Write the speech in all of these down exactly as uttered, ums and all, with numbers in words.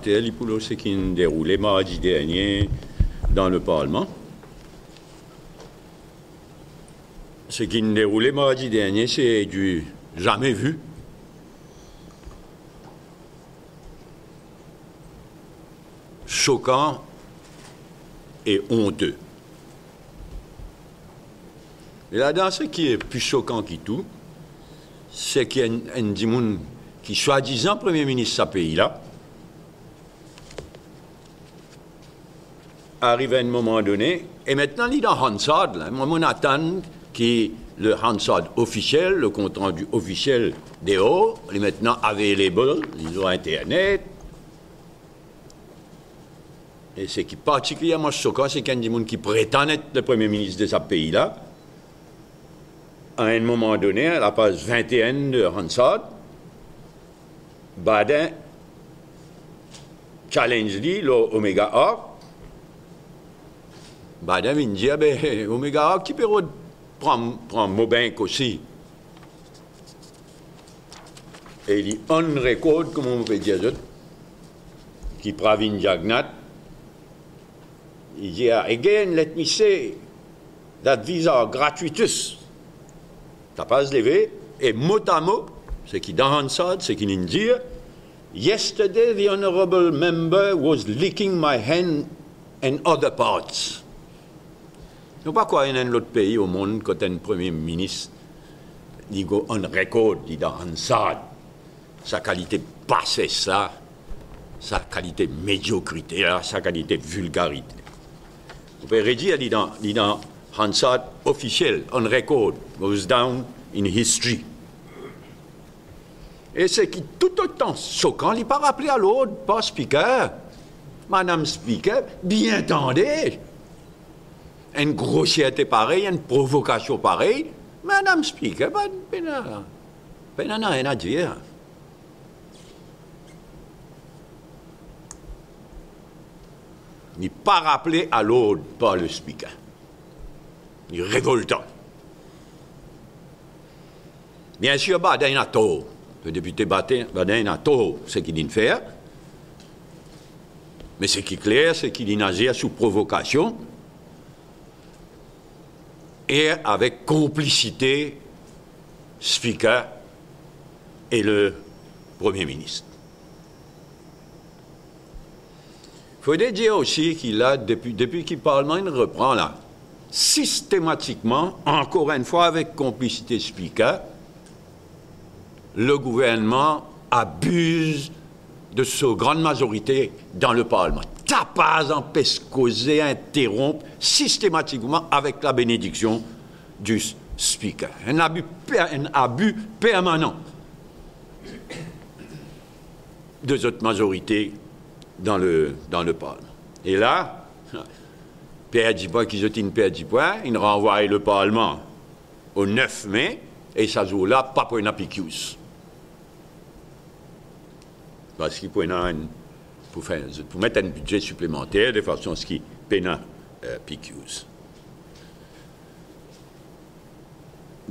Li pou lor seki inn deroule mardi dernie dan le Parlman. Seki inn deroule mardi dernie, se du jamais vu, sokan e onte. E ladan, seki pli sokan ki tou, seki enn, enn dimoun ki swadizan Premie Minis sa pei la, ariv a enn moman done, e aster li dan Hansard la. Mwa, mo atann ki le Hansard ofisiel, le kontrandi ofisiel deor, li aster available, li lor internet. E seki partikilierman sokan, seki enn dimoun ki pretann et le Premie Minis de sa pei la, a enn moman done, a lapaz vinteen de Hansard, Badin challenge li lor Omega Arc. Badin vinn dir, be, Omega Arc ti pe rod pran, pran mo bank osi. E li on record, kouma mo pe dir zot, ki Pravin Jagannath, li dir, "Again, let me say that these are gratuitous." Lapaz leve, e mot a mo, seki dan Hansard, seki linn dir, "Yesterday, the honorable member was licking my hand and other parts." Nou pa krwar ena enn lot pei o mond kot enn Premie Minis, li go on record, li dan Hansard, sa kalite bases la, sa kalite mediokrite la, sa kalite vilgarite. Ou pe redir li dan, li dan Hansard ofisiel, on record, goes down in history. E seki toutotan sokan, li pa raple a lord par Speaker. Madam Speaker, bien tande. Enn grosierte parey, enn provokasion parey, Madam Speaker, pa, pena, pena nanye a dir. Li pa raple a lord par le Speaker. Li revoltan. Biensir, Badin ena tor. Le depite Badin, Badin ena tor, seki linn fer. Me seki kler, seki linn azir sou provokasion e avek konplisite Speaker e le Premie Minis. Fode dir osi ki la, depi, depi ki Parlman inn repran la, sistematikman, ankor enn fwa avek konplisite Speaker, le gouvernman abiz de so grann mazorite dan le Parlman. Tapaz, anpes koze, interonp sistematikman avek la benediksion du Speaker. Enn abi per-, enn abi permanan de zot mazorite dan le, dan le Parlman. E la, perdi pwin ki zot inn perdi pwin, inn ranvway le Parlman o nef me, e sa zour la, pa pou ena P Qs. Parski pou ena enn, pou fer, pou met enn bidze siplemanter, de fason a se ki pena, eh, P Qs.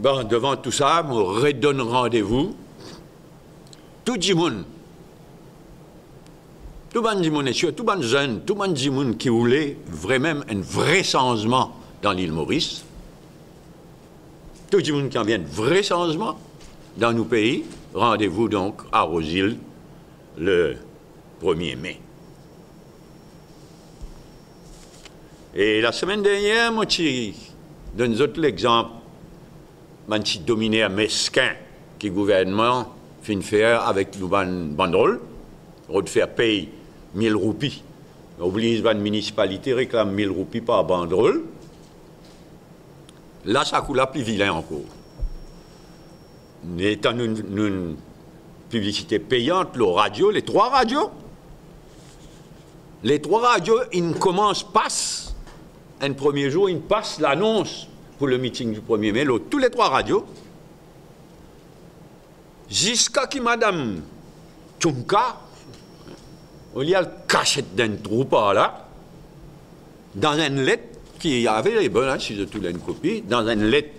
Bon, devan tou sa, mo redonn randevou tou dimoun, tou bann dimoun, e sirtou bann zenn, tou bann dimoun ki oule vremem enn vre sanzman dan Lil Moris, tou dimoun ki anvi enn vre sanzman dan nou pei, randevou donk a Roz Ile le premie me. E lasemenn dernier, mo ti donn zot lexanp bann ti dominer meskin ki gouvernman finn fer avek nou bann bandrol, rod fer pey mil roupi. Obliz bann minisipalite reklam mil roupi par bandrol. La, sa kou la pli vilin ankor. Letan nou, nou piblisite peyant lor radio, le trwa radio, le trwa radio inn koumans pas, enn premie zour, inn pas lanons pou le miting di premie me lor tou le trwa radio, ziska ki madam Tounka, olie al kasiet dan enn trou par la, dan enn let ki available, hein, si zot tou ena enn kopi, dan enn let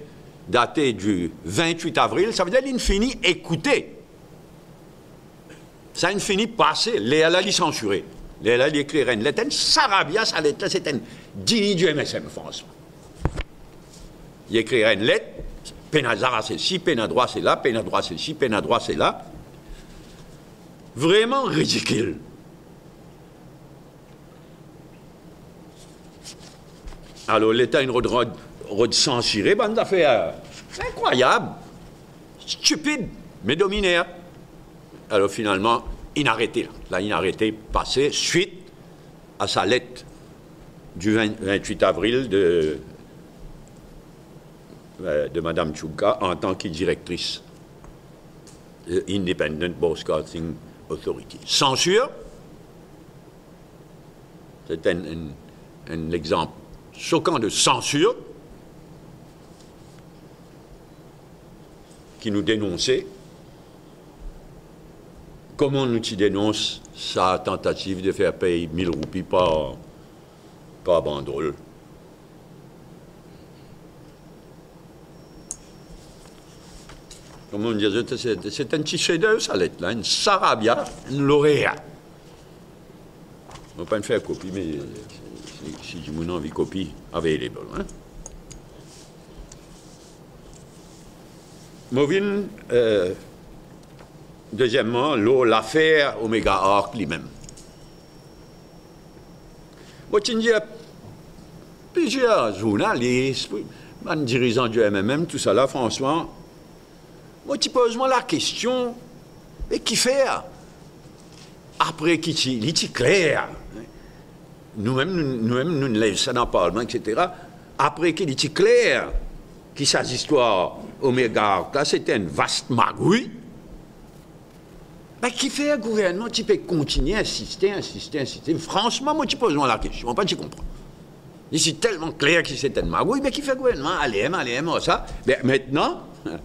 date du vintwit avril, savedir linn fini ekoute Sa inn fini pase, lerla li sansire. Lerla li ekrir enn let, enn sarabia sa let la, se enn dini di M S M, François. Li ekrir enn let, pena dwa sesi, pena dwa sela, pena dwa sesi, pena dwa sela. Vreman ridikil. Alor, Leta inn rod, rod, rod sansire bann zafer inkrwayab, stipid, me dominer. Alor, finalman, inn arete. La, inn arete pase swit a sa let di vin, vintwit avril de, euh, de Madame Chougka antan ki direktris, euh, Independent Broadcasting Authority. Sansir, se enn, enn, enn lexanp sokan de sansir ki nou denonse. Kouma nou ti denons sa tantativ de fer pey mil roupi par, par bandrol. Kouma nou dir, se, se, se enn ti sedev sa let la, enn sarabia, enn lorea. Mo pa'nn fer kopi, me si, si dimoun anvi kopi, available, hein. Mo vinn, euh, dezieman, lor lafer Omega Arc limem. Mo ti dir plizier zournalis, bann dirizan di M M M, tousala, François, mo ti poz mwa lakestion, e kifer? Apre ki ti, li ti kler, noumem, nou, noumem, nou lev sa dan parlman, et cetera. Apre ki li ti kler ki sa zistwar Omega Arc la, se ti enn vas magouy, be kifer gouvernman ti pe kontigne insiste, insiste, insiste? Fransman, mo ti poz mwa lakestion, mo pa ti konpran. Li ti telman kler ki se ti enn magouy, be kifer gouvernman ale, ale, ale, ale sa? Be, aster,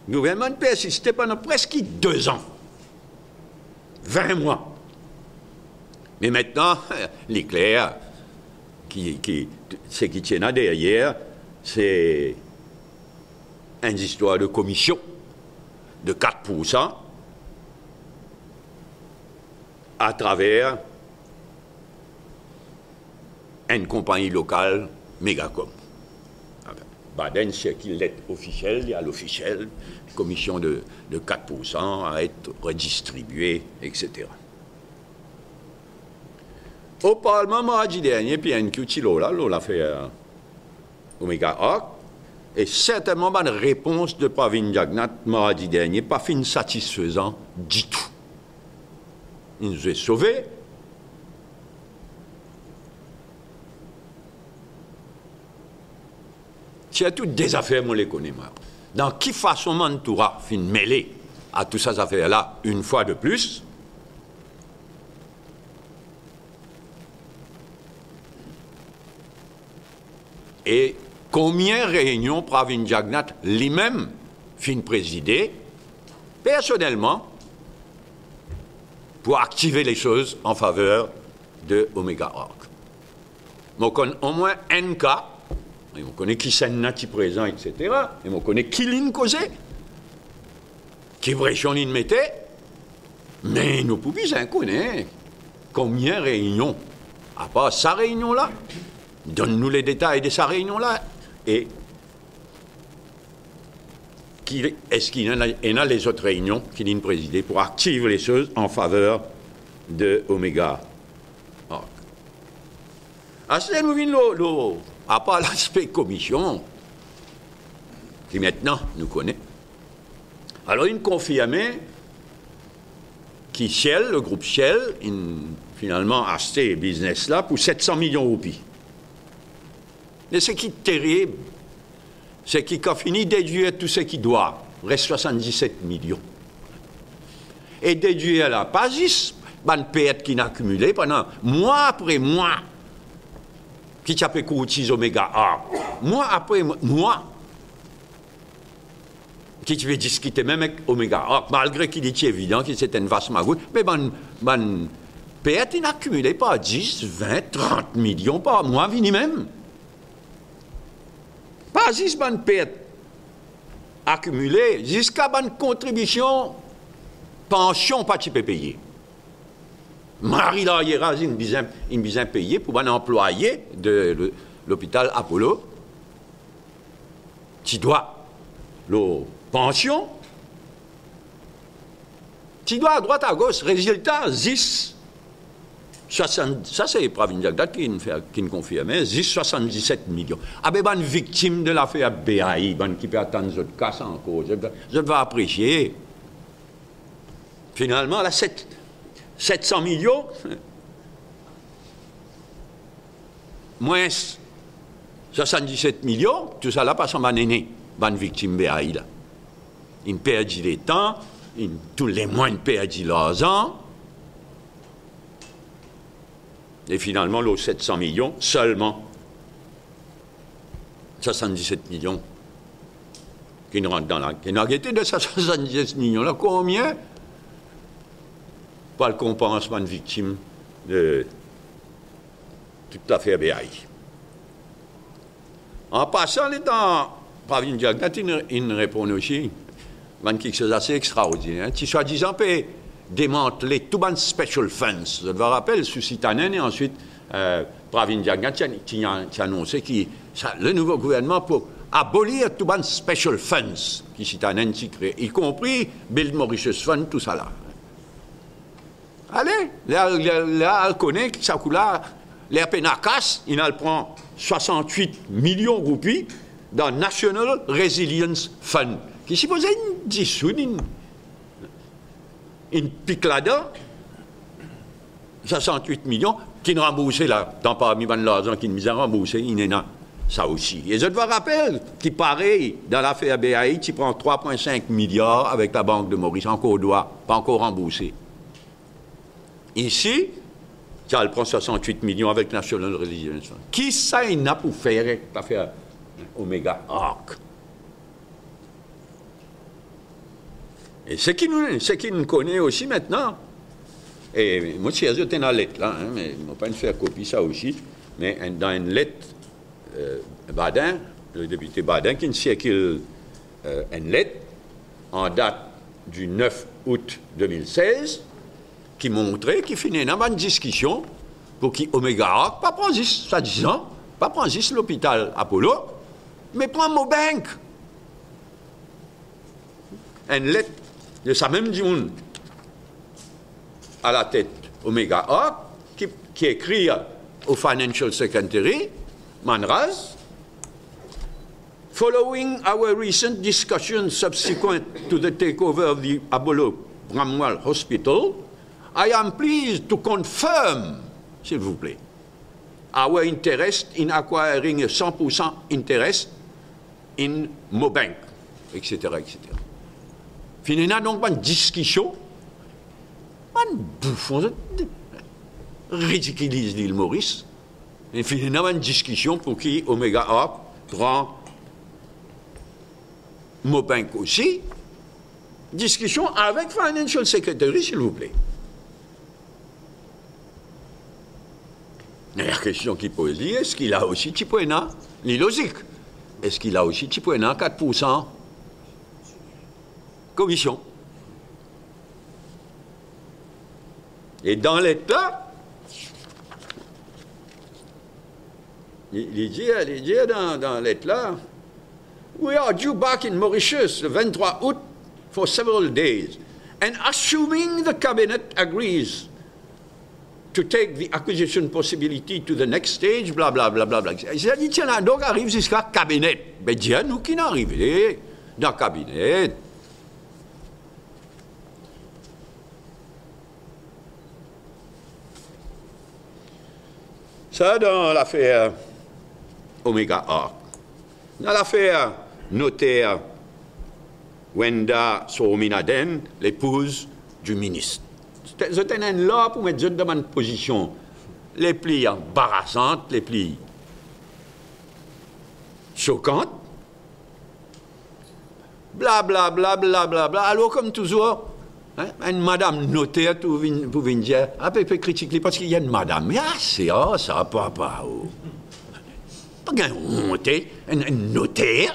gouvernman persiste pandan preski de zan, vin mwa. Me aster, li kler ki, ki seki ti ena deryer, se enn zistwar de komision de kat poursan atraver enn konpagni lokal, Megacom. Baden seki let ofisiel, li al ofisiel, komision de, de kat poursan a et redistribie, et cetera. O parlman mardi dernie, P N Q ti lor la, lor lafer Omega Arc, e sertennman bann repons de Pravin Jagannath mardi dernie pa finn satisfezan ditou. Inn zwe sove. Sirtou de zafer mo le kone, mwa. Dan ki fason Mantoura finn mele a tou sa zafer la, enn fwa de plis? E konbien reynion Pravin Jagannath limem finn prezide personelman pou aktive lesoz an faver de Omega Arc? Mo konn omwin enn ka, e mo kone kisannla ti prezan, et cetera, e mo kone ki linn koze, ki presion linn mete, me nou pou bizin kone konbien reynion, apar sa reynion la, donn nou le detay de sa reynion la, e ki, eski ena, ena lezot reynion ki linn prezide pou aktiv lesoz an faver de Omega Arc? Aster nou vinn lor, lor, apar laspe komision, ki aster nou kone. Alor, inn konfirme ki Shell, le group Shell, inn finalman aste biznes la pou set san milion roupi. Me seki terib, seki kan fini dedwir tou seki dwa, res swasanndiset milion. E dedwir la, pa zis bann pert ki inn akimile pandan mwa apre mwa ki ti ape kourtiz Omega Arc, mwa apre mwa, ki ti pe diskite mem ek Omega Arc, malgre ki li ti evidan ki se ti enn vas magouy, me bann, bann pert inn akimile par dis, vin, trant milion par mwa vini mem. Pa zis bann pert akimile, ziska bann kontribision pansion pa ti pe peye. Mari laryeraz inn bizin, inn bizin peye pou bann anplwaye de lo-, lopital Apollo ti dwa lor pansion, ti dwa adrwat agos. Rezilta, zis swasann, sa se Pravin Jagnath ki'nn fer, ki'nn konfirme, zis swasann-diset milion. Abe bann viktim de lafer Beaï, bann ki pe atann zot kas ankor, zot, zot va apresie. Finalman, la set, set san milion, mwins swasann-diset milion, tousala pa sann bann ene, bann viktim Beaï la. Inn perdi letan, inn, tou lemwa inn perdi larzan. E finalman, lor set san milion, selman swasann-diset milion ki'nn rant dan la. Ki'nn gete de sa swasann-diset milion la, konbien pou al konpans bann viktim de tou lafer Beaï. An pasan, letan Pravin Jagnath inn, inn reponn osi, bann kiksoz ase extraordiner, ti swadizan pe demantle tou bann special funds. Zot va rapel, sou Sithanen e answit, eh, Pravin Jagnath ti, ti, ti anonse ki sa, le nouvo gouvernman pou abolir tou bann special funds ki Sithanen ti kree, ikonpri Build Mauritius Fund, tousala. Ale, ler, ler, ler al kone ki sa kou la, ler pena kas, inn al pran swasant-wit milion roupi dan National Resilience Fund, ki sipoze inn disoud, inn, inn pik ladan, swasant-wit milion ki'nn ranbourse la, dan parmi bann larzan ki'nn bizin ranbourse, inn ena sa osi. E zot va rapel ki parey dan lafer Beaï, ti pran trwa pwin sink miliar avek Labank de Moris, ankor dwa, pa ankor ranbourse. Isi, ti al pran swasant-wit milion avek National Resilience Fund. Kisa ena pou fer ek lafer Omega Arc? E seki nou, seki nou kone osi aster, e mo ti dir zot ena let la, hein, me mo pa'nn fer kopi sa osi, me enn, dan enn let, eh, Baden, le depite Baden, ki'nn sirkil, eh, enn let an dat di nef out de mil sez, ki montre ki finn ena bann diskision pou ki Omega Arc pa pran zis, swadizan, pa pran zis lopital Apollo, me pran Mobank. Enn let de sa mem dimoun alatet Omega Arc ki, ki ekrir o Financial Secretary, Manraz, "Following our recent discussions subsequent to the takeover of the Apollo Bramwell Hospital, I am pleased to confirm, silvouple, our interest in acquiring a cent pour cent interest in Mobank," et cetera, et cetera. Finn ena donk bann diskision, bann boufon, zot ridikiliz Lil Moris. E finn ena bann diskision pou ki Omega Arc pran Mobank osi. Diskision avek Financial Secretary, silvouple. E lakestion ki poze li, eski la osi ti pou ena, li lozik, eski la osi ti pou ena kat pour san komision? E dan let la, li, li dir, li dir dan, dan let la, "We are due back in Mauritius le vingt-trois août for several days, and assuming the cabinet agrees to take the acquisition possibility to the next stage," bla, bla, bla, bla, bla. Sa li ti ena donk ariv ziska kabinet. Be, dir nou ki inn arive dan kabinet. Sa dan lafer Omega Arc. Dan lafer noter Wenda Swaminathan, lepouz di minis. Zot ena enn lar pou met zot dan bann pozision lepli anbarasan, lepli sokan. Bla, bla, bla, bla, bla, bla. Alor, kouma touzour, hein, enn madam noter tou vinn, pou vinn dir, ape pe kritik li parski li enn madam. Me ase ar sa, papa, oh. Pa gagn onte, enn, enn noter.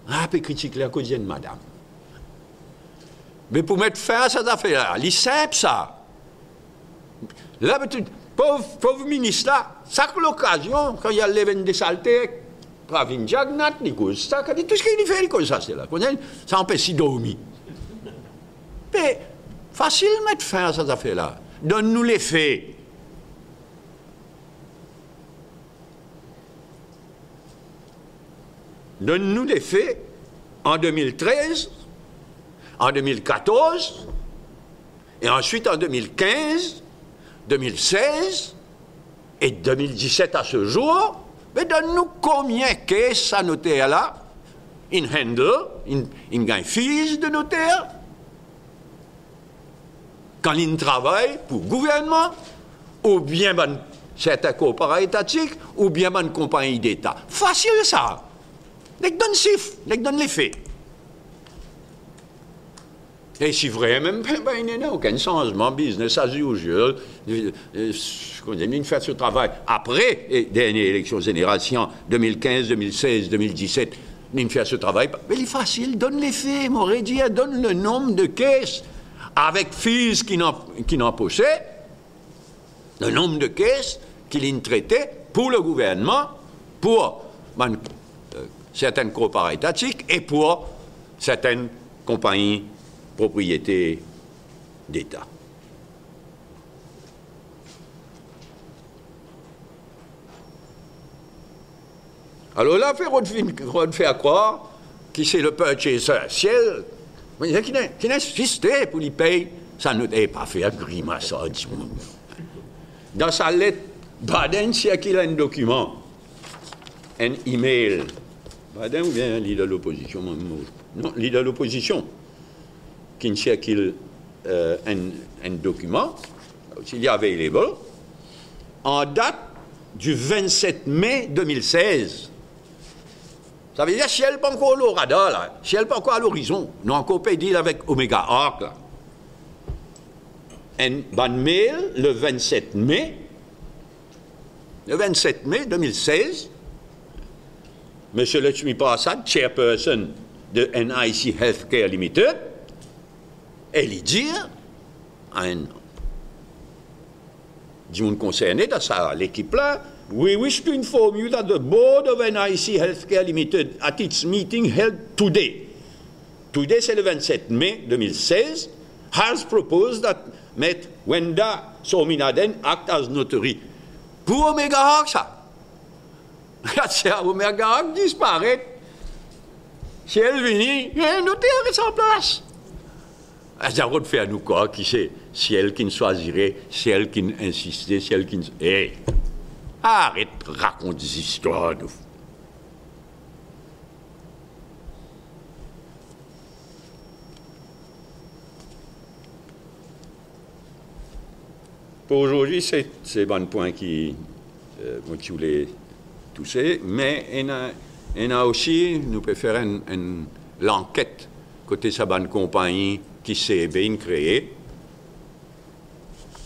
Ah, pe kritik li akoz li enn madam. Me pou met fin a sa zafer la, li sinp sa. La, be tou, pov, pov minis la, sak lokazion, kan li al lev enn de salte, pa vinn diagnat, li koz sa, kan li, tou seki li fer, li koz sa, sela. Konn sa, sa anpes li dormi. Me, fasil met fin a sa zafer la. Donn nou lefe. Donn nou lefe an de mil trez, an de mil katorz, e answit an de mil kinz, de mil sez e de mil diset a se zour, me donn nou konbien kes sa noter la inn handle, inn, inn gagn fees de noter. Kan linn travay pou gouvernman, oubien bann sertin korpora etatik, oubien bann konpagni deta. Fasil sa. Nek donn sif, nek donn lefe. E si vremem, ben, ben, ena okenn sanzman, business as usual, eh, eh, kouma dir, linn fer so travay apre, eh, dernie eleksion zeneral, si an de mil kinz, de mil sez, de mil diset, linn fer so travay, be li fasil, donn lefe, mo redir, donn le nombre de cases avek fees ki inn, ki inn anpose, le nombre de cases ki linn trete pou le gouvernman, pou bann, eh, sertin korpora etatik e pou sertin konpagni propriete deta. Alor la, fer rod vinn, rod fer krwar ki se le purchaser, Shell, me ki inn, ki inn insiste pou li pey sa noter, e pa fer grimas ar dimoun. Dan sa let, Baden sirkil enn dokiman, enn email. Baden oubien lider lopozision, mo, mo, non, lider lopozision, ki inn sirkil, eh, enn, enn dokiman, si li available, an dat di vennset me de mil sez. Savedir Shell pankor lor radar la, Shell pankor a lorizon, nou ankor pe deal avek Omega Arc la. Enn bann mail le vennset me, le vennset me de mil sez, Misie Lakshmi Prasad, chairperson de N I C Healthcare Limited, e li dir a enn dimoun konserne dan sa lekip la, "We wish to inform you that the board of N I C Healthcare Limited, at its meeting held today," today se le vennset me de mil sez, "has proposed that Met Wenda Swaminathan act as notary." Pou Omega Arc sa. Gard sa, Omega Arc disparet. Shell vini, eh, noter res an plas. Aster zot fer nou krwar ki se Shell ki inn swazire, Shell ki inn insiste, Shell ki inn, eh, aret rakont zistwar nou. Pou zordi, se, se bann pwin ki, eh, mo ti oule touse, me ena, ena osi, nou pe fer enn, enn lanket kote sa bann konpagni ki C E B inn kree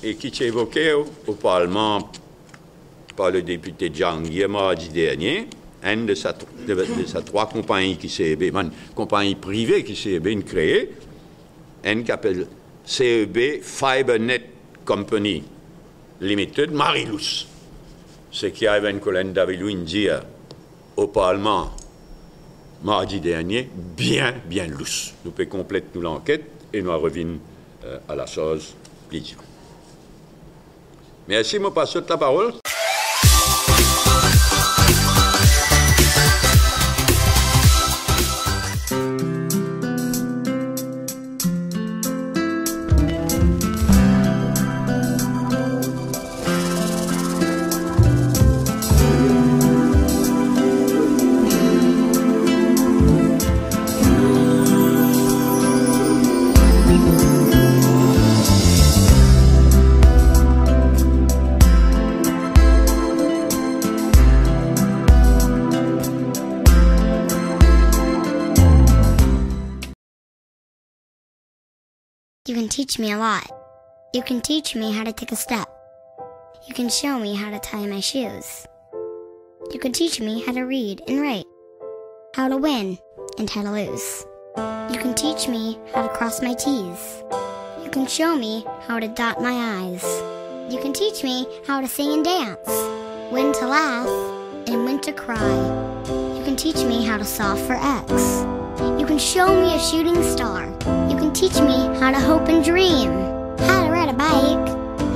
e ki ti evoke o, o Parlman par le depite Jahangir mardi dernie, enn de sa tr-, de, de sa trwa konpagni ki C E B, bann konpagni prive ki C E B inn kree, enn ki apel C E B Fibernet Company Limited, Marilous. Seki Ivan Colin Davilou inn dir o Parlman mardi dernie, bien, bien lous. Nou pe konplet nou lanket e nou a revinn, eh, a lasarz pli dir. Mersi, mo pas zot laparol. You can teach me a lot. You can teach me how to take a step. You can show me how to tie my shoes. You can teach me how to read and write, how to win and how to lose. You can teach me how to cross my T's. You can show me how to dot my I's. You can teach me how to sing and dance. When to laugh and when to cry. You can teach me how to solve for X. You can show me a shooting star. You can teach me how to hope and dream. How to ride a bike,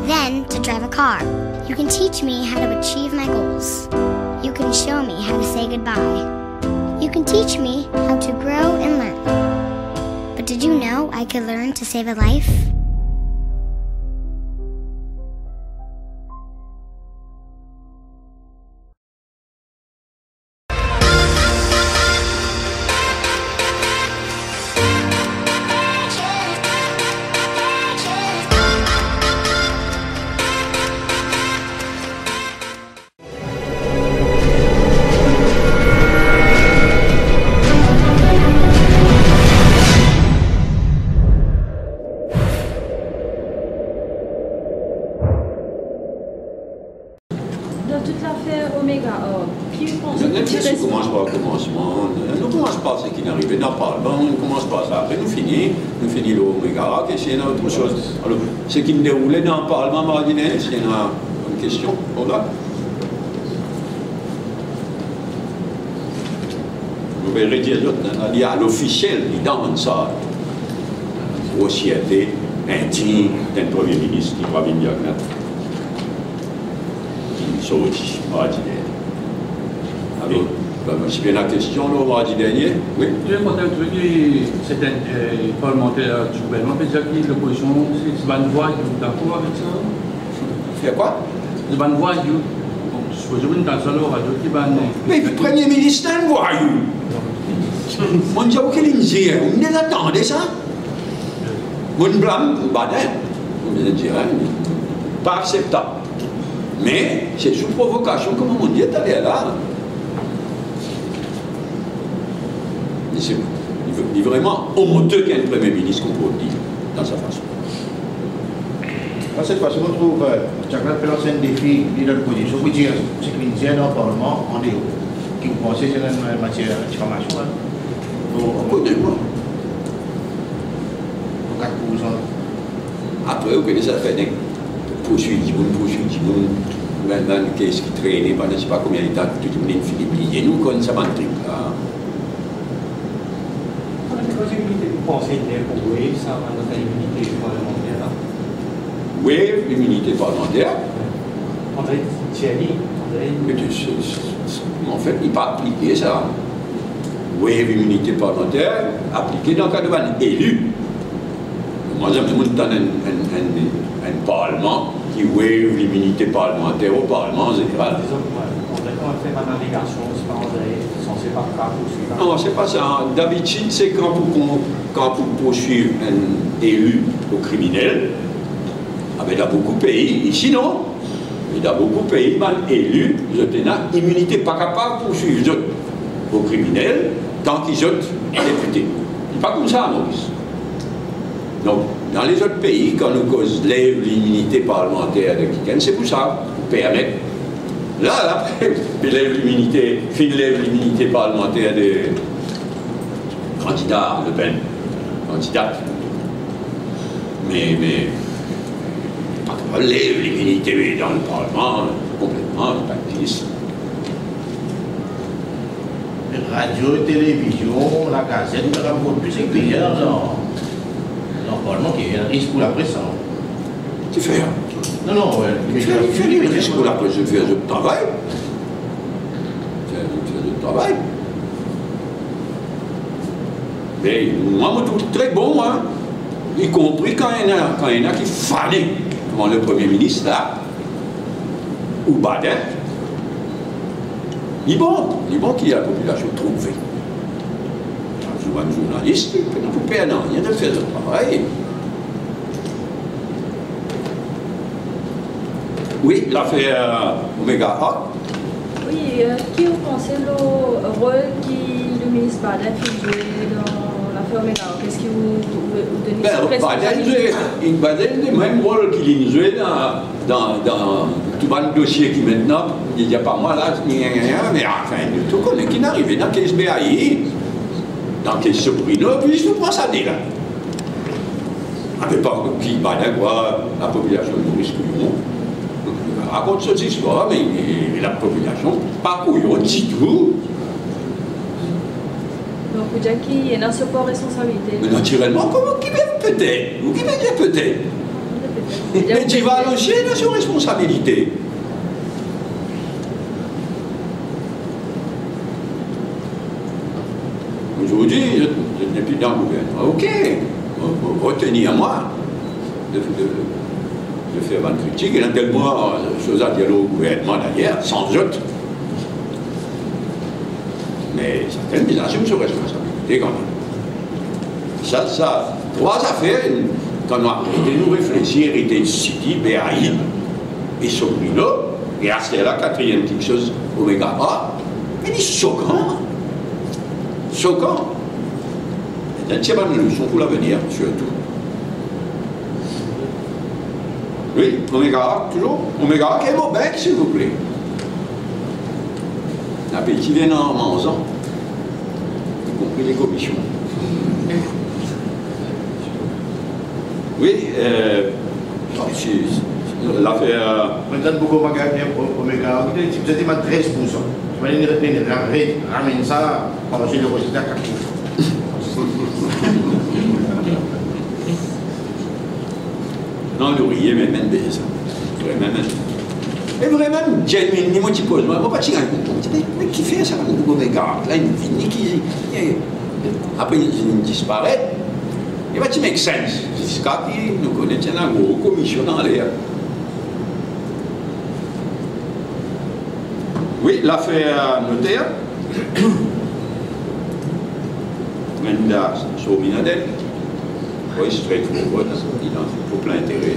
then to drive a car. You can teach me how to achieve my goals. You can show me how to say goodbye. You can teach me how to grow and learn. But did you know I could learn to save a life? Dan tout lafer Omega Arc, ki ou panse... Nou, nou ki res- koumans par komansman, nou, nou koumans par seki finn arive dan parlman, nou koumans par sa, apre nou fini, nou fini lor Omega Arc, e si ena otre soz. Alor, seki finn deroule dan parlman mardi dernie, si ena enn kestion, bon, la. Mo pe redir zot, li a lofisiel, li dan sa. Grosierte, indign, enn premie minis ki pa vinn dir nanye. Ki sorti mardi dernie. Alor, si ena kestion lor mardi dernie, wi. Wi, mo kontan trouv ki sertin, eh, parlmanter di gouvernman pe dir ki lopozision, se, se bann vwayou, dakor avek sa? Fer kwa? Se bann vwayou. Bon, sipoze ou inn tann sa lor radio ki bann... Me premie minis enn vwayou. Monn dir ou ki linn dir, ou deza tande sa? Monn blam Baden, mo dir, hein, pa akseptab. Me se sou provokasion, kouma monn dir taler la. Me se, li, li vreman onte ki enn premie minis konport li dan sa fason. Parski set fwa si, mo trouv, eh, Jack la pe lans enn defi, li dan lopozision, pou dir seki finn dir dan parlman andeor. Ki ou panse se enn matier difamasion, hein? Bon, ou kone mwa. Ou kat pou sa. Apre, ou kone sa fer nek pourswiv dimoun, pourswiv dimoun, bann, bann kes ki trene pandan sipa konbien letan, tou dimoun inn fini bliye. Nou konn sa bann trik la. Kouma, kouma ou panse li pou waive sa, bann zafar iminite parlmanter la? Waive liminite parlmanter? André Thierry, André. Me se, se, se, se, anfet, li pa aplike sa. Waive liminite parlmanter aplike dan ka bann eli. Mwa, zame monn tann enn, enn, enn, enn parlman ki waive liminite parlmanter o Parlman Zeneral. Dizon, wi, kan fer bann alegasion, se pa, sanse pa pou pourswiv. Non, se pa sa. Dabitid, se kan pou kon-, kan pou pourswiv enn eli pou kriminel, abe dan boukou pei, isi non. Me dan boukou pei, bann eli, zot ena iminite, pa kapav pourswiv zot pou kriminel, tanki zot depite. Li pa koumsa Moris. Donk, dan lezot pei, kan nou koz lev liminite parlmanter de kikenn, se pou sa, pou permet, la, la, lev liminite, finn lev liminite parlmanter de kandida Le Pen, kandidat. Me, me, pa kapav lev liminite dan le Parlman konpletman, li pa existe. Radio, televizion, lagazet, nou kapav vot plis ek peyar dan, dan Parlman ki ena risk pou lapres, sa. Kifer? Non, non, wi, fer, fer risk pou lapres, fer zot travay. Fer, fer zot travay. Me mwa, mo trouv li tre bon, mwa. Ikonpri kan ena, kan ena ki fane kouma le Premie Minis la, ou Baden. Li bon, li bon ki lapopilasion trouve. Zot bann zournalis, nou pa pou per nanye, zot fer zot travay. Wi, lafer, euh, Omega Arc. Wi, euh, ki ou panse lor rol ki le minis Baden finn zwe dan lafer Omega Arc? Eski ou, ou, ou donn... Ben, Baden zwe, Baden zwe mem rol ki linn zwe dan, dan, dan tou bann dosie ki mintnan, li dir pa mwa la, ni, ni, ni, ni, me anfin, nou tou kone ki finn arive dan kes B A I. Dan kestion Bruno, plis nou pran sa de la. Ape pa ki bann kwa, lapopilasion Moris kouyon. Rakont so zistwar, me, me lapopilasion pa kouyon ditou. Donk, ou dir ki ena so par responsabilite. Me natirelman, kouma ki pe petet? Ou ki pe dir petet? Me Dival osi ena so responsabilite. Ozordi, zot, zot nepli dan gouvernman. Ok, retenir mwa de, de, de fer bann kritik. Ena telman soz a dir lor gouvernman, dayer, san zot. Me sa tel bizin asim so responsabilite kanmem. Sa, sa, trwa zafer, kan nou arete, nou reflesi, Heritage City, B A I, e Sobrino, e aster la, katriem kiksoz, Omega Art, me li sokan. Sokan. E sa ti bann leson pou lavenir, sirtou. Wi, Omega Art, touzour. Omega Art, e mo bek, silvouple. Lapeti vinn an manzan, ikonpri le komision. Wi, euh, si, si, lafer, euh, Mwa, tann boukou Omega, Omega, ti bizin dimann trez poursan. Ti bizin ramenn sa, kan zot rezilte a kat poursan. Non, nou riye, me, me, me sa. Vremem, me. E vremem, genuinely, mwa ti poz mwa, mwa pa ti gagn konpran. Ti pe, me kifer sa, nou gagn gard la, inn vini ki, e, apre inn disparet. It pa ti make sense. Ziska ki nou kone ti ena gro komision dan ler. Wi, lafer noter. Brenda Sominaden. Wi, straightforward, li dan konfli lintere.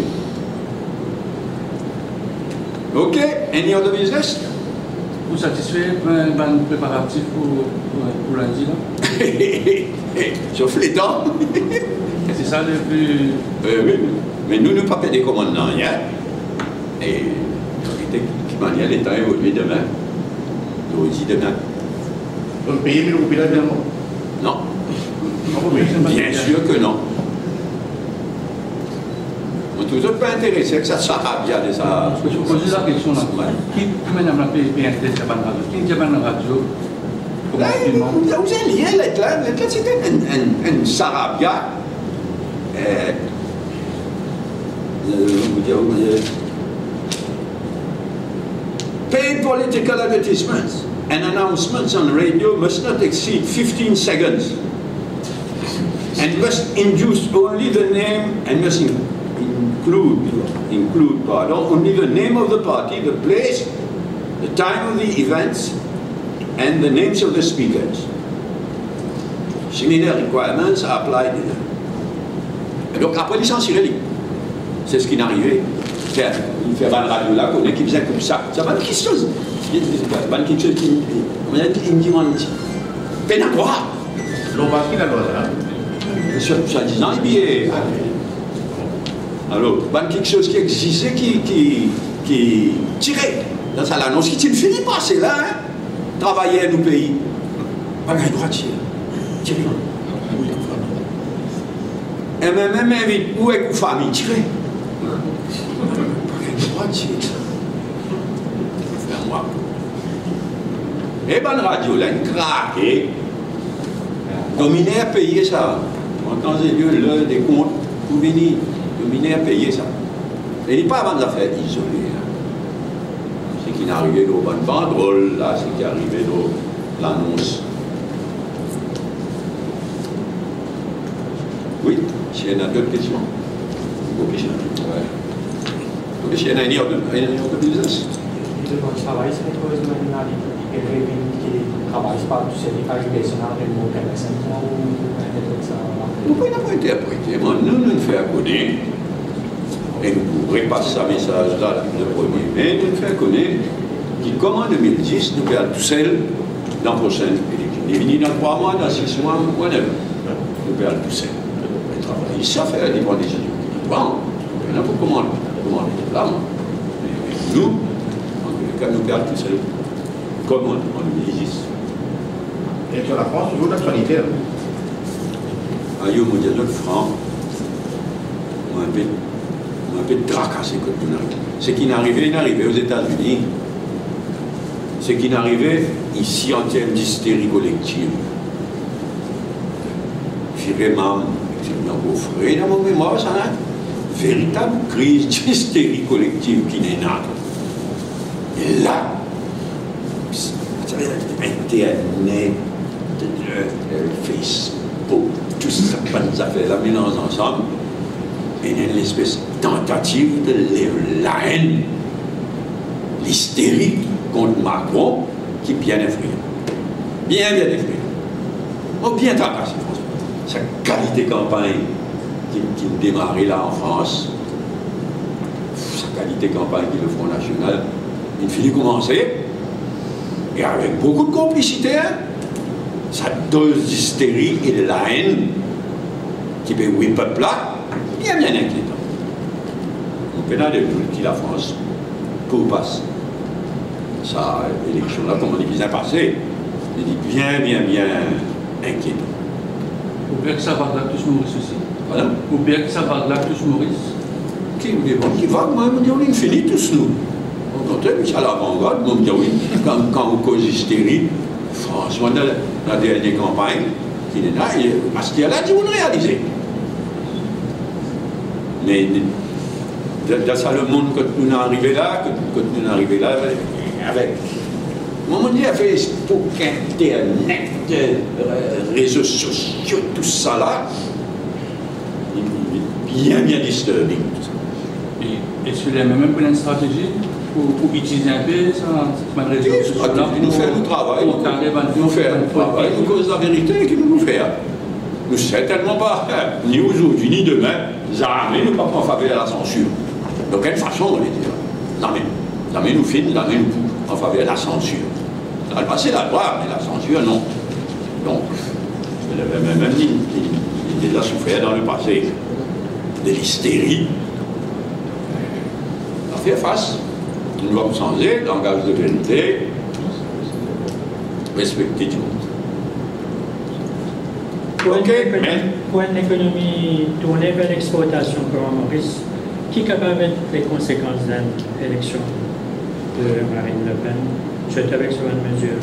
Ok, any other business? Ou satisfe, euh, bann preparatif pou, pou, pou lindi la? Sof letan. Se sa le pli... Euh, wi, me nou, nou pa pe dekomann nanye. E, ki manier letan evolye demin? Zordi, demin. Donk, peye mil roupi la, finalman? Non. Ah bon, me... Bien sir ke non. Mwa, touzour pa interese ek sa sarabia de sa. Mo poze la kestion la. Wi. Ki, ki manier la pe, pe interese bann radio? Ki dir bann radio? Koman, eh, koman? Vous, vous avez lu la lettre là? La lettre là, c'était un, un, un sarabia. Euh, euh, vous dire, vous dire, paid political advertisements and announcements on radio must not exceed fifteen seconds and must induce only the name, and must in-, include, include, pardon, only the name of the party, the place, the time of the events, and the names of the speakers. Similar requirements are applied in... Donk, apre li sansire li. Se seki inn arive. Fer, fer bann radio la kone ki bizin koup sa. Sa bann kiksoz, bann kiksoz ki, kouma dir, inn dimann pena drwa. Lor baz ki lalwa sa? Swa, swadizan, epi, eh, alor, bann kiksoz ki existe, ki, ki, ki tire dan sa lanons ki ti fini pase la, hein, travayer nou pei. Pa gagn drwa tir. Tire. M M M invit ou ek ou fami, tire. Pa gagn drwa tir. Fer mwa. E bann radio la, inn krake. Dominer peye sa. An tan e ler dekont pou vini, dominer peye sa. E li pa bann zafer izole, hein. Seki inn arive lor bann bandrol la, seki arive lor lanons. Wi, si ena dot kestion. Bon, kestion. Wi. Wi, si ena any other, any other business? Li demann travay, se koz nou ena li, li pe revinn ki travay, se pa tousel, li pa enn personal, li mo personal, ou, ou interprete sa. Ou pa ena pou interprete, mwa, nou, nou fer kone, e nou pou repas sa mesaz la, le premie me, nou fer kone ki kouma de mil dis, nou pe al tousel dan prosenn eleksion. Li vini dan trwa mwa, dan sis mwa, whatever. Nou pe al tousel. Me travay, sa fer, li pran desizion ki li pran. Ena pou koumans, koumans la, mwa. Me nou, an tou le ka, nou pe al tousel. Kouma, an de mil dis. Eleksion Lafrans, touzour daktialite, la. Yo, mo dir zot fran, mo inpe, mo inpe trakase kot nou arive. Seki arive, inn arive Ozetazini. Seki arive isi an term disteri kolektiv. Vire mam, se ankor fre dan mo memwar, sa, in veritab kriz disteri kolektiv ki ena. E la, internet, Facebook, tou sa, tou sa bann zafer la melanz ansam, ena enn lespes tantativ de lev laenn, listeri kont Macron ki bien efreyan. Bien, bien efreyan. Mo bien trakase, Franswa. Sa kalite kanpagn ki, ki demare la an Frans, sa kalite kanpagn ki le Front National inn fini koumanse, e avek boukou de konplisite, sa doz disteri e de laenn ki pe whip up la, bien, bien inkietan. Nou pena de dout ki Lafrans pou pas sa eleksion la, kouma li bizin pase, li bien, bien, bien inkietan. Ou per ki sa vag la tous Moris osi? Pardon? Ou per ki sa vag la tous Moris? Ki, ki vag? Mwa, mo dir, li fini tous nou. Okontrè, li ti alavangard, mo dir, wi, kan, kan ou koz isteri, fransman, dan, dan dernie kanpagn ki ena, e, aster la, dimoun realize. Me, dan, dan sa lemonn kot nou arive la, kot, kot nou arive la, avek, mo, mo dir, afek Facebook, internet, eh, rezo sosio, tou sa la, li, li bien, bien disturbing, tou sa. E, eski ler mem pou enn stratezi pou, pou itilize inpe sa, sa bann rezo sosio la, nou fer nou travay, nou, nou fer nou travay, nou koz laverite ki nou, nou fer. Nou sertennman pa, ni ozordi, ni demin, zame nou pa pou an faver lasansir. D'okenn fason, mo le dir. Zame. Zame nou finn, zame nou pou an faver lasansir. Lalwa se lalwa, me lasansir, non. Donk, mem, mem, mem li, li, li deza soufer dan lepase de listeri. Nou fer fas, nou va sanze, langaz de verite, respekte dimoun. Pou enn, ok, ekonomi, men pou enn ekonomi tourne ver lexportasion kouma Moris, ki kapav et le konsekans dan enn eleksion de Marine Le Pen, sirtou avek so bann mezir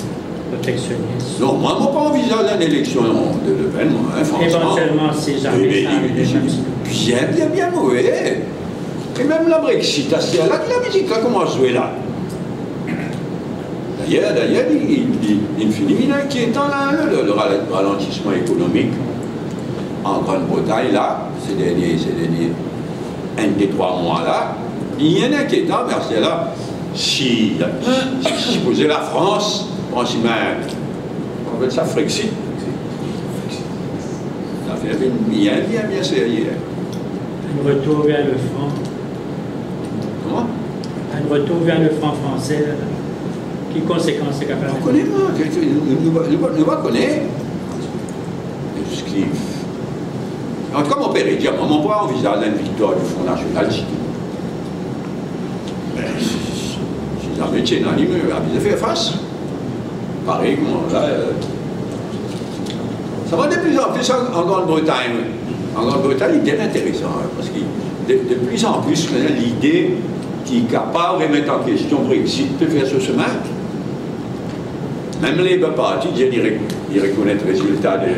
proteksionis? Non, mwa, mo pa anvizaz enn eleksion de Le Pen, mwa, hein, fransman. Evantielman, si zame sa arive, mem si bien, bien, bien move. E mem la Brexit, aster la ki lamizik la koumans zwe la. Dayer, dayer, li, li, li, li fini vinn inkietan la, le, le, le rala-, ralantisman ekonomik an Grann Bretagn la, se dernie, se dernie enn, de, trwa mwa la, li bien inkietan, me aster la, si, si, sipoze Lafrans pran simin, nou apel sa Frexit. Zafer vinn bien, bien, bien serye. Enn retour ver le fran. Kouma? Enn retour ver le fran franse, ki konsekans sa kapav... Nou kone, non, nou, nou, nou, nou, nou pa kone. Eski, antouka, mo pe redir, mwa, mo pa anvizaz enn viktwar di Front National ditou. Me si, si zame ti ena li, me, abize fer fas. Parey kouma la, euh, sa va de pli an pli an, an Grann Bretagn, wi. An Grann Bretagn, li bien interesan, hein, parski de, de pli an pli, lide ki kapav remet an kestion Brexit pe fer so semin. Mem Labour Party dir li re-, li rekonet rezilta de,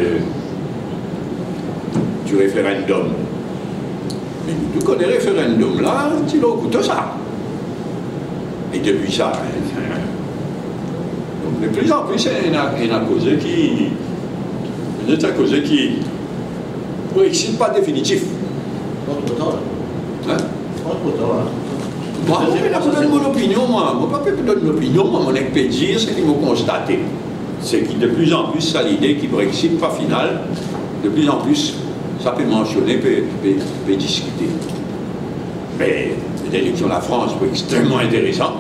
di referendom. Me nou tou kone referendom la, ti lor kouto sa. E depi sa, donk, de pli an pli, ena, ena koze ki, ena koze ki, Brexit pa definitif. Pa tro tar. Hein? Pa tro tar, hein. Mwa, mo pena pou donn mo lopinion, mwa. Mo pa pe pou donn lopinion, mwa. Mo nek pe dir seki mo konstate. Seki de pli an pli, sa lide ki Brexit pa final, de pli an pli, sa pe mansione, pe, pe, pe diskite. Me, eleksion Lafrans pou extreman interesan.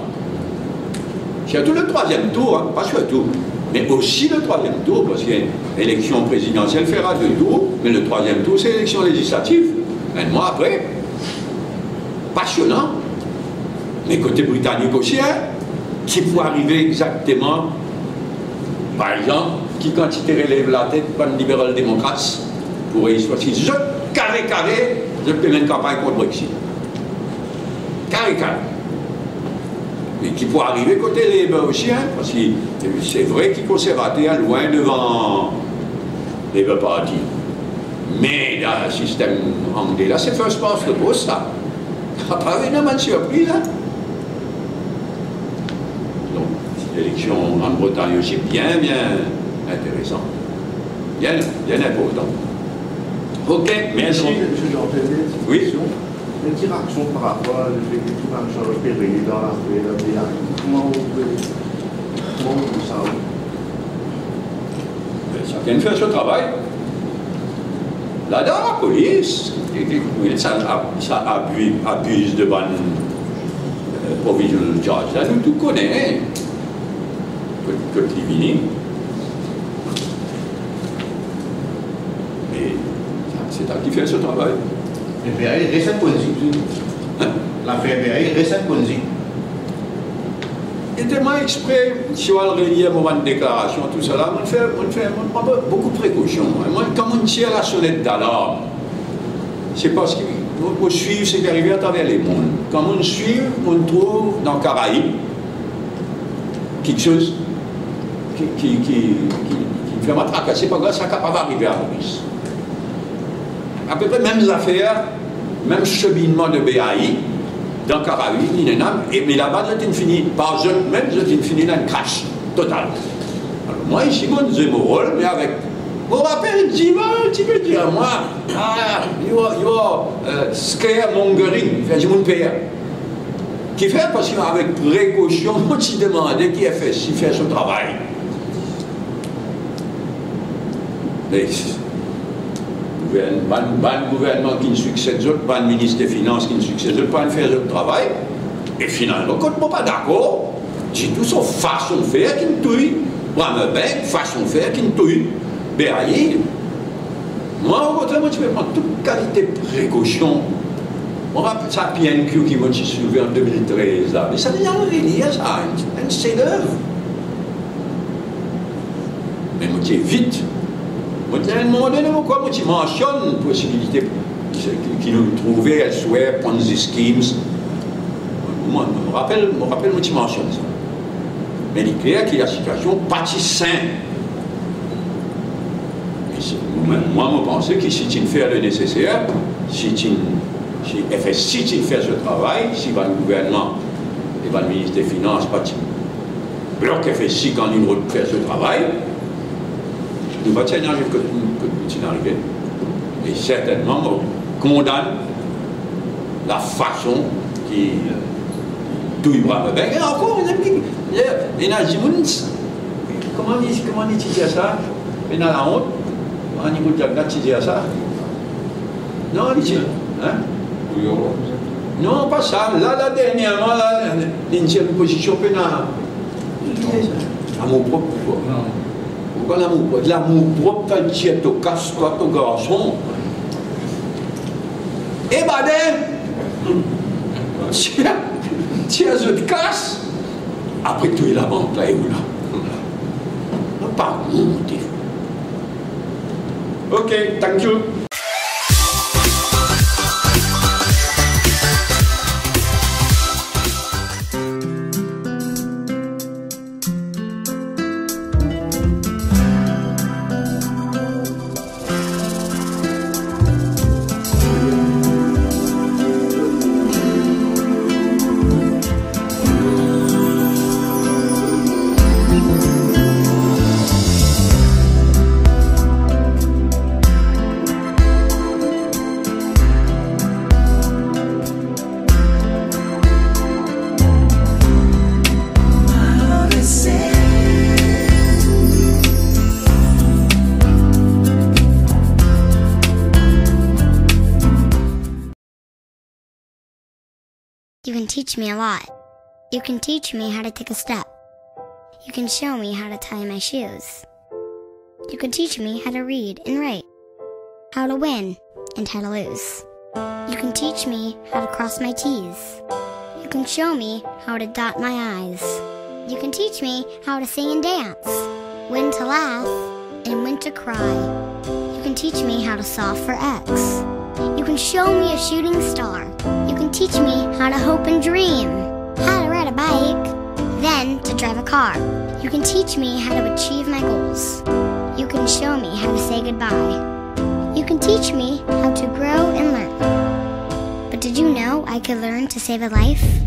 Sirtou le trwaziem tour, hein, pa sirtou, me osi le trwaziem tour, parski eleksion prezidansiel fer a de tour, me le trwaziem tour, se eleksion lezislativ. Enn mwa apre, pasionan. Me kote britanik osi, hein, ki pou arive exakteman? Par exanp, ki kantite relev latet bann Liberal Democrats? Ou reysi, parski zot kare kare, zot pe mennen kanpagn kont Brexit. Kare kare. Me ki pou arive kote Labour osi, hein, parski se vre ki konservater lwin devan Labour Party. Me dan sistem angle la, se first past the post, sa. Sa pa ena bann sirpriz, hein. Donk, eleksion Grande-Bretagne osi bien, bien interesan. Bien, bien inportan. Ok, mersi. Monsieur Jean-Pierre, une petite question. Oui. Une petite réaction par rapport à le fait que tout le monde soit repéré dans l'affaire de la B A I. Comment vous pouvez, comment vous ça? Be, sakenn fer so travay. Ladan lapolis, e, e, e, sa, sa abi-, abiz de bann, e, provisional judge la, nou tou kone, hein, kot, kot li vini. Me sa, se sa ki fer so travay. Me B A I res enn Ponzi. Hein? Lafer B A I res enn Ponzi. E te mwa expre, si ou al relir mo bann deklarasion, tou sa la, mo'nn fer, mo'nn fer, mo'nn pran boukou prekosion. Mwa, kan mo'nn tir lasonet dalarm, se parski mo, mo swiv seki arive atraver lemonn. Kan mo'nn swiv, mo'nn trouv dan Karaib kiksoz ki, ki, ki, ki, ki fer mwa trakase, parski sa kapav arive a Moris. Apepre mem zafer, mem seminnman de B A I, dan Karaib, li ena, e, me laba zot inn fini, par zot mem, zot inn fini dan enn krash total. Alor, mwa isi, mo'nn zwe mo rol, me avek, mo rapel Dival ti pe dir mwa, "Ah, you are, you are, uh, scaremongering," fer dimoun per. Kifer? Parski avek prekosion, mo ti demande ki F S C fer so travay. Me gouvern-, bann, bann gouvernman ki'nn siksed zot, bann minis de finans ki'nn siksed zot, pa'nn fer zot travay. E finalman, kot mo pa dakor ditou, so fason fer ki'nn touy Bremer Bank, fason fer ki'nn touy B A I. Mwa, okontrer, mo ti pe pran tou kalite prekosion. Mo rapel sa P N Q ki mo ti soulev an de mil trez la. Me sa, li arive, li sa, enn, enn sedevre. Me mo ti evit. Mo ti, a enn moman done, mo krwar mo ti mansionn posibilite ki, ki nou trouve elsewhere, Ponzi schemes. Mo, mo rapel, mo rapel mo ti mansionn sa. Me li kler ki lasitiasion pa ti sinp. Me se, mwa, mwa, mo panse ki si ti'nn fer le neseser, si ti'nn, si F S C ti'nn fer so travay, si bann gouvernman e bann minis de finans pa ti blok F S C kan li rod fer so travay, nou pa ti ena arive kot, kot nou ti'nn arive. E sertennman, mo kondann lafason ki touy Bremer Bank. E ankor, ena ki, ena dimoun, kouma li, kouma li ti dir sa? Ena laont, anivo diab la ti dir sa? Non, li ti, hein? Non, pa sa. La, la, dernierman, la, li ti enn pozision pena lamour prop, kwa. Ou pa lamour prop, lamour prop, kan tir to kas, twa, to garson. E baden, tir, tir zot kas, apre touy labank la, e ou la. Non, pa monte. Ok, thank you. You can teach me a lot. You can teach me how to take a step. You can show me how to tie my shoes. You can teach me how to read and write, how to win and how to lose. You can teach me how to cross my T's. You can show me how to dot my I's. You can teach me how to sing and dance, when to laugh and when to cry. You can Teach me how to solve for X. You can show me a shooting star. You can teach me how to hope and dream. How to ride a bike. Then to drive a car. You can teach me how to achieve my goals. You can show me how to say goodbye. You can teach me how to grow and learn. But did you know I could learn to save a life?